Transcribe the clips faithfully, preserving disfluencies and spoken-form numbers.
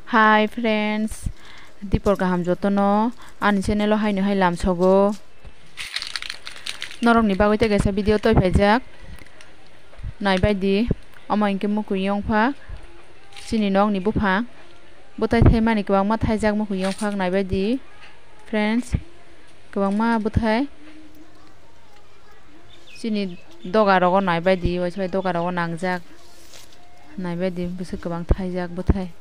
Hi friends, dipor kaham jotono ani channel o haino hai lamsogo. Norokni bagwi tei kaisa video toi phaijak, naibaidi. Omo hinkhe mukui yongphak, chini nokni buphang, bwtai thaimani kwbangma thaijak mukui yongphak, naibaidi friends, kwbangma bwthai. Chini doga rogo naibaidi, waisa bai doga rogo nangjak, naibaidi bwswk kwbang thaijak bwthai.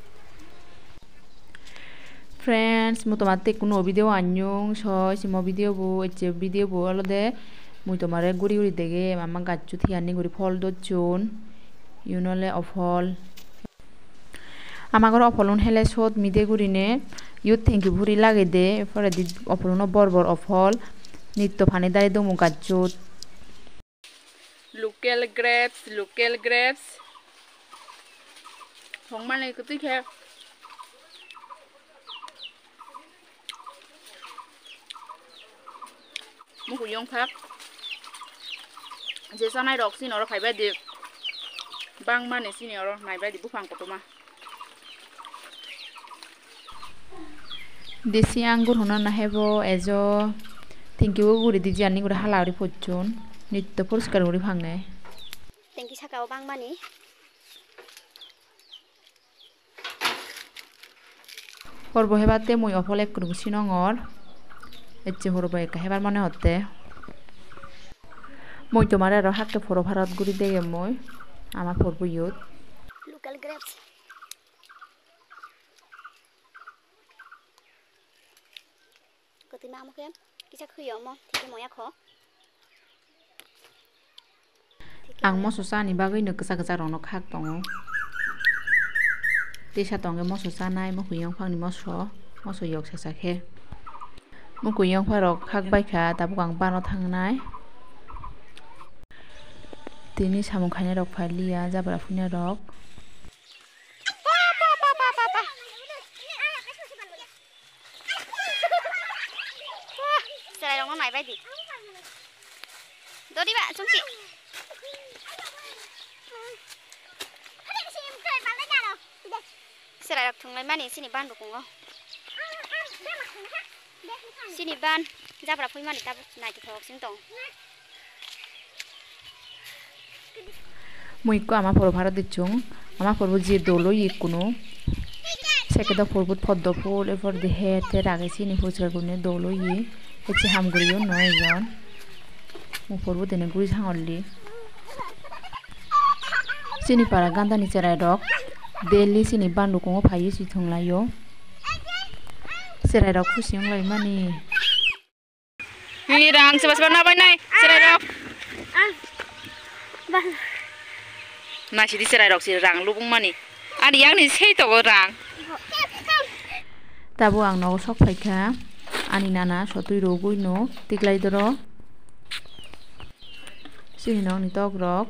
Friends, muitomare tei kunu video anyung soi simo video bo, ecche video bo olode muitomare guri guri dege, mama gaccho thiyani guri phol docchon, iyun ole ophol. Amagor ophol un hele sot mide gurine, iyot thengki buri lagede, poredi ophol uno bor bor ophol, nitto pani dari domo gacchot. Local grapes, local grapes. Thwngmani kwtwi khe. Mukui yongphak. Je chanai rok chini oro phaibai di. Bangmani chini oro naibai di buphang kotorma. Desi angur hwnna hebo ejo thank you guri di jani guri hala guri pocchon nitto poriskar guri phange. Thank you saka o bangmani. Porbo heba te mui ophol ek kwrwng sinongor. Ecche horo bai ekka hebar mone hotte. Mui tomare aro hakke phoro pharot guri dege mui ama porbo iyot. Local grapes. Kwtwi ma amo khe kisa khwi omo, thikhe moya kho. Ang moso chani bagwi no kwchak kwchak rok no khak tongo. Tisa tongo moso chanai, mukui yongphang ni moso, moso yok sasa khe. Mukui yongphang rok khak bai kha, tabuk ang bano thangnai. Tini samung khainai rok phai liya, jabra phunai rok. Chwrairokno naibai di. Dodi ba, chungsi. Chwrairok thwnglaimani chini ban bukungo. Chini ban jabra phuimani tabuk naithothok sing tong. Mui ekko ama phoro pharo dichung, ama phoro je dol oye kunu, seke do phor but poddo phul, er por de het te rage sini poriskar gurinei dol oye, ecche ham guriyo noi ejon, mui phor but dene guri sangolli. Chini para gandani cherai rok daily chini ban lukungo phaiyo si thung laio, cherai rok khusi wng lai mani. Ni rang seba seba na bai nai, cherai rok. Nai sidi cherai rok si rang lubung mani. Ani yang ni sei togo rang. Tabo ang nogo sok phai kha. Ani nana sotwi rogwi no tiklai doro. Sini nokni tok rok.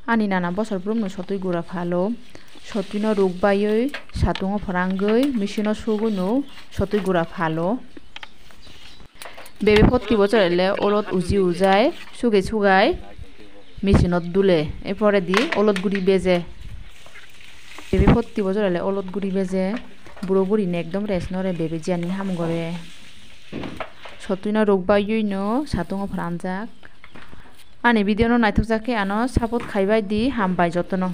Ani nana bosor brumno sotwi gura phalo, sotwino ruk baiwi satungo phrangwi misino sugwino sotwi gura phalo. Bebe photki bochorele olot uji ujai suge sugai misinot dule, er poredi olot guri beje. Bebe photki bochorele olot guri beje, buro gurine ekdom rest nore bebe jiyani ham gore. Sotwino ruk baiwino satungo phranjak. Ani video no naithokjak khe ano support khaibai di, hambai jotono.